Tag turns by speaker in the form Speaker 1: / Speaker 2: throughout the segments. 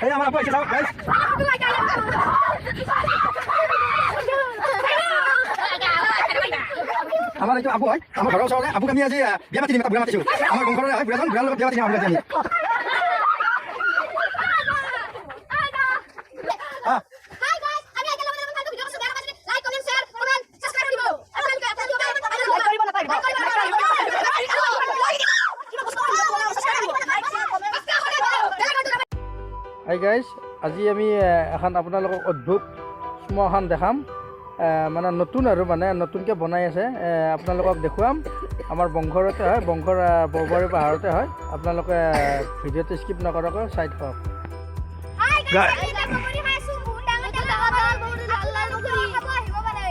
Speaker 1: এই আমাৰ আপু আহিছে, চাওক গাইজ। আমাৰ এইটো আবু হয়, আমাৰ ঘৰৰ ওচৰতে। আবুক আমি আজি বিয়া পাতি দিম। এটা বুঢ়া মাতিছোঁ, আমাৰ বংশৰে হয় বুঢ়াজন। বুঢ়াৰ লগত বিয়া পাতি দিম আবুক আজি আমি।
Speaker 2: হাই গাইস, আমি আইতাম আমাদের ফালতু ভিডিও করছি। দেখা পাচ্ছি, like, comment, share, comment, subscribe করে দিব। লাইক কৰিব নাপায়।
Speaker 1: হাই গাইজ, আজি আমি এখন আপোনালোকক অদ্ভুত শ্মশান দেখাম। মানে নতুন আৰু মানে নতুনকৈ বনাই আছে। আপোনালোকক দেখুৱাম। আমাৰ বংশৰতে হয়, বংশৰ বৰবাৰী পাহাৰতে হয়। আপোনালোকে ভিডিঅ'টো স্কিপ নকৰাকৈ চাই থাকক।
Speaker 2: হাই গাইস, আমি এতিয়া বগৰী খাইছো। বহুত ডাঙৰ ডাঙৰ বহুত লাল লাল বগৰী খাব আহিব পাৰে।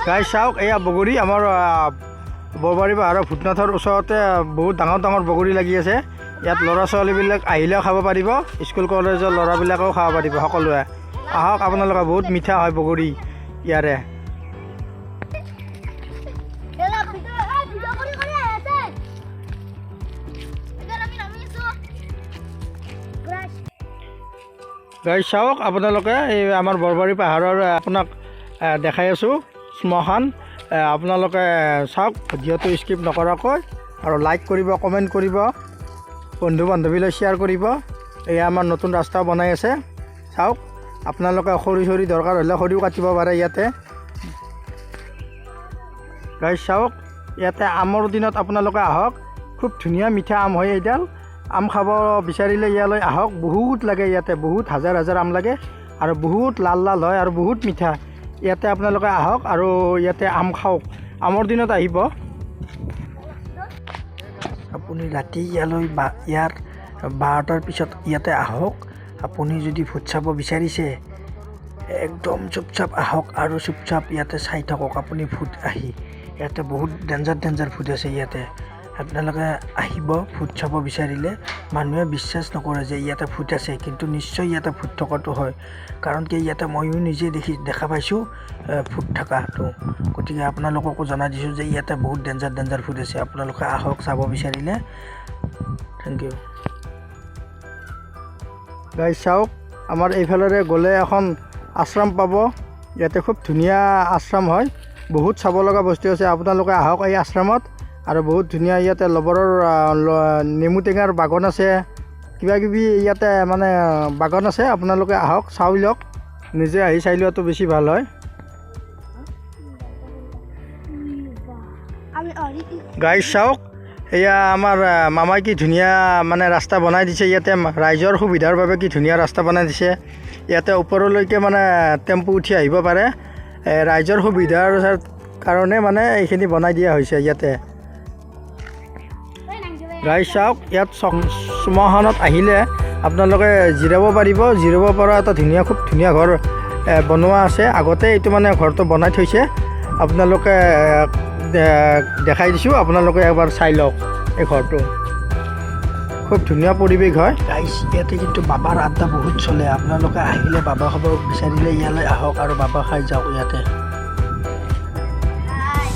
Speaker 1: গাইজ চাওক, এয়া বগৰী। আমাৰ বৰবাৰী পাহাৰৰ ভূতনাথৰ ওচৰতে বহুত ডাঙৰ ডাঙৰ বগৰী লাগি আছে। ইয়াত ল'ৰা ছোৱালীবিলাক আহিলেও খাব পাৰিব, স্কুল কলেজৰ ল'ৰাবিলাকেও খাব পাৰিব। সকলোৱে আহক আপোনালোকে, বহুত মিঠা হয় বগৰী ইয়াৰে।
Speaker 2: এলা ভিডিও, এই ভিডিও কৰি কৰি আছে। এতিয়া আমি নামি আছো। ব্ৰাছ।
Speaker 1: গাইজ চাওক আপোনালোকে, এই আমাৰ বৰবাৰী পাহাৰৰ আপোনাক দেখাই আছোঁ শ্মশান। আপোনালোকে চাওক ভিডিঅ'টো স্কিপ নকৰাকৈ আৰু লাইক কৰিব, কমেণ্ট কৰিব, বন্ধু বান্ধৱীলৈ শ্বেয়াৰ কৰিব। এয়া আমাৰ নতুন ৰাস্তা বনাই আছে, চাওক। আপোনালোকে খৰি চৰি দৰকাৰ হ'লে খৰিও কাটিব পাৰে ইয়াতে। গাইজ চাওক, ইয়াতে আমৰ দিনত আপোনালোকে আহক, খুব ধুনীয়া মিঠা আম হয় এইডাল। আম খাব বিচাৰিলে ইয়ালৈ আহক। বহুত লাগে ইয়াতে, বহুত হাজাৰ হাজাৰ আম লাগে আৰু বহুত লাল লাল হয় আৰু বহুত মিঠা। ইয়াতে আপোনালোকে আহক আৰু ইয়াতে আম খাওক। আমৰ দিনত আহিব।
Speaker 3: আপুনি ৰাতি ইয়ালৈ বা ইয়াৰ 12টাৰ পিছত ইয়াতে আহক। আপুনি যদি ভূত চাব বিচাৰিছে, একদম চুপচাপ আহক আৰু চুপচাপ ইয়াতে চাই থাকক আপুনি ভূত আহি। ইয়াতে বহুত ডেঞ্জাৰ ডেঞ্জাৰ ভূত আছে ইয়াতে। আপোনালোকে আহিব ভূত চাব বিচাৰিলে। মানুহে বিশ্বাস নকৰে যে ইয়াতে ভূত আছে, কিন্তু নিশ্চয় ইয়াতে ভূত থকাটো হয়, কাৰণ কি ইয়াতে ময়ো নিজে দেখা পাইছোঁ ভূত থকাটো। গতিকে আপোনালোককো জনাই দিছোঁ যে ইয়াতে বহুত ডেঞ্জাৰ ডেঞ্জাৰ ভূত আছে। আপোনালোকে আহক চাব বিচাৰিলে। Thank U.
Speaker 1: গাইজ চাওক, আমাৰ এইফালেৰে গ'লে এখন আশ্ৰম পাব। ইয়াতে খুব ধুনীয়া আশ্ৰম হয়, বহুত চাব লগা বস্তু আছে। আপোনালোকে আহক এই আশ্ৰমত। আৰু বহুত ধুনীয়া ইয়াতে লবৰৰ নেমু টেঙাৰ বাগান আছে, কিবা কিবি ইয়াতে মানে বাগান আছে। আপোনালোকে আহক, চাই লওক। নিজে আহি চাই লোৱাটো বেছি ভাল হয়।
Speaker 2: আমি
Speaker 1: গাইজ চাওক, এয়া আমাৰ মামাই কি ধুনীয়া মানে ৰাস্তা বনাই দিছে ইয়াতে। ৰাইজৰ সুবিধাৰ বাবে কি ধুনীয়া ৰাস্তা বনাই দিছে। ইয়াতে ওপৰলৈকে মানে টেম্পু উঠি আহিব পাৰে। ৰাইজৰ সুবিধাৰ কাৰণে মানে এইখিনি বনাই দিয়া হৈছে ইয়াতে। গাইজ চাওক, ইয়াত শ্মশানত আহিলে আপোনালোকে জিৰাব পাৰিব। জিৰাব পৰা এটা ধুনীয়া, খুব ধুনীয়া ঘৰ বনোৱা আছে। আগতে এইটো মানে ঘৰটো বনাই থৈছে। আপোনালোকে দেখাই দিছোঁ, আপোনালোকে এবাৰ চাই লওক। এই ঘৰটো খুব ধুনীয়া পৰিৱেশ হয়।
Speaker 3: গাইজ, ইয়াতে কিন্তু বাবাৰ আড্ডা বহুত চলে। আপোনালোকে আহিলে বাবা খাব বিচাৰিলে ইয়ালৈ আহক আৰু বাবা খাই যাওক ইয়াতে।
Speaker 2: হাই।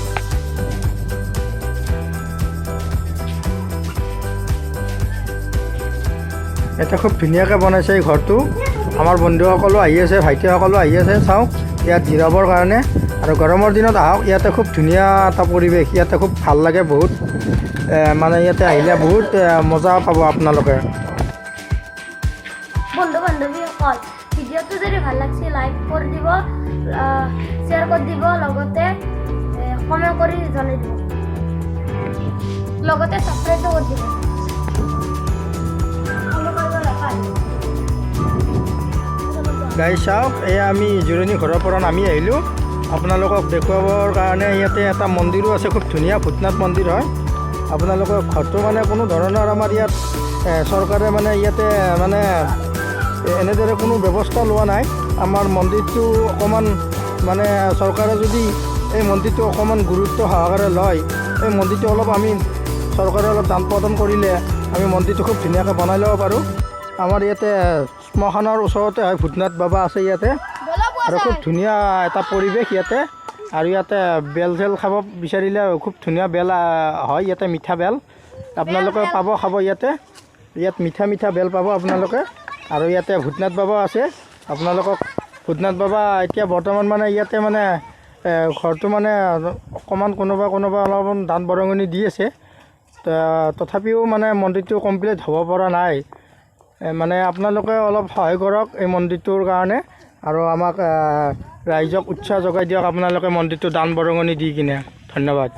Speaker 1: ইয়াতে খুব ধুনীয়াকৈ বনাইছে এই ঘৰটো। আমাৰ বন্ধুসকলো আহি আছে, ভাইটিসকলো আহি আছে, চাওক, ইয়াত জিৰাবৰ কাৰণে। আৰু গৰমৰ দিনত আহক, ইয়াতে খুব ধুনীয়া এটা পৰিৱেশ। ইয়াতে খুব ভাল লাগে বহুত। মানে ইয়াতে আহিলে বহুত মজা পাব আপোনালোকে।
Speaker 2: বন্ধু বান্ধৱীসকল, ভিডিঅ'টো যদি ভাল লাগছে, লাইক কৰি দিব, শ্বেয়াৰ কৰি দিব, লগতে কমেণ্ট কৰি জনাই দিব, লগতে ছাবস্ক্ৰাইবো কৰি দিব। ফ'ল' কৰিব নাপাহৰিব।
Speaker 1: গাইজ চাওক, এয়া আমি জিৰণি ঘৰৰ পৰা নামি আহিলোঁ আপোনালোকক দেখুৱাবৰ কাৰণে। ইয়াতে এটা মন্দিৰো আছে, খুব ধুনীয়া ভূতনাথ মন্দিৰ হয়। আপোনালোকৰ ঘৰটো মানে কোনো ধৰণৰ আমাৰ ইয়াত চৰকাৰে মানে ইয়াতে মানে এনেদৰে কোনো ব্যৱস্থা লোৱা নাই। আমাৰ মন্দিৰটো অকণমান মানে চৰকাৰে যদি এই মন্দিৰটো অকণমান গুৰুত্ব সহকাৰে লয়, এই মন্দিৰটো অলপ আমি চৰকাৰে অলপ দান প্ৰদান কৰিলে আমি মন্দিৰটো খুব ধুনীয়াকৈ বনাই ল'ব পাৰোঁ। আমাৰ ইয়াতে শ্মশানৰ ওচৰতে হয়, ভূতনাথ বাবা আছে ইয়াতে আৰু খুব ধুনীয়া এটা পৰিৱেশ ইয়াতে। আৰু ইয়াতে বেল চেল খাব বিচাৰিলে খুব ধুনীয়া বেল হয় ইয়াতে, মিঠা বেল আপোনালোকে পাব খাব ইয়াতে। ইয়াত মিঠা মিঠা বেল পাব আপোনালোকে। আৰু ইয়াতে ভূতনাথ বাবা আছে। আপোনালোকক ভূতনাথ বাবা এতিয়া বৰ্তমান মানে ইয়াতে মানে ঘৰটো মানে অকণমান কোনোবা কোনোবা অলপমান দান বৰঙণি দি আছে। তথাপিও মানে মন্দিৰটো কমপ্লিট হ'ব পৰা নাই। মানে আপোনালোকে অলপ সহায় কৰক এই মন্দিৰটোৰ কাৰণে আৰু আমাক ৰাইজক উৎসাহ যোগাই দিয়ক আপোনালোকে মন্দিৰটো দান বৰঙণি দি কিনে। ধন্যবাদ।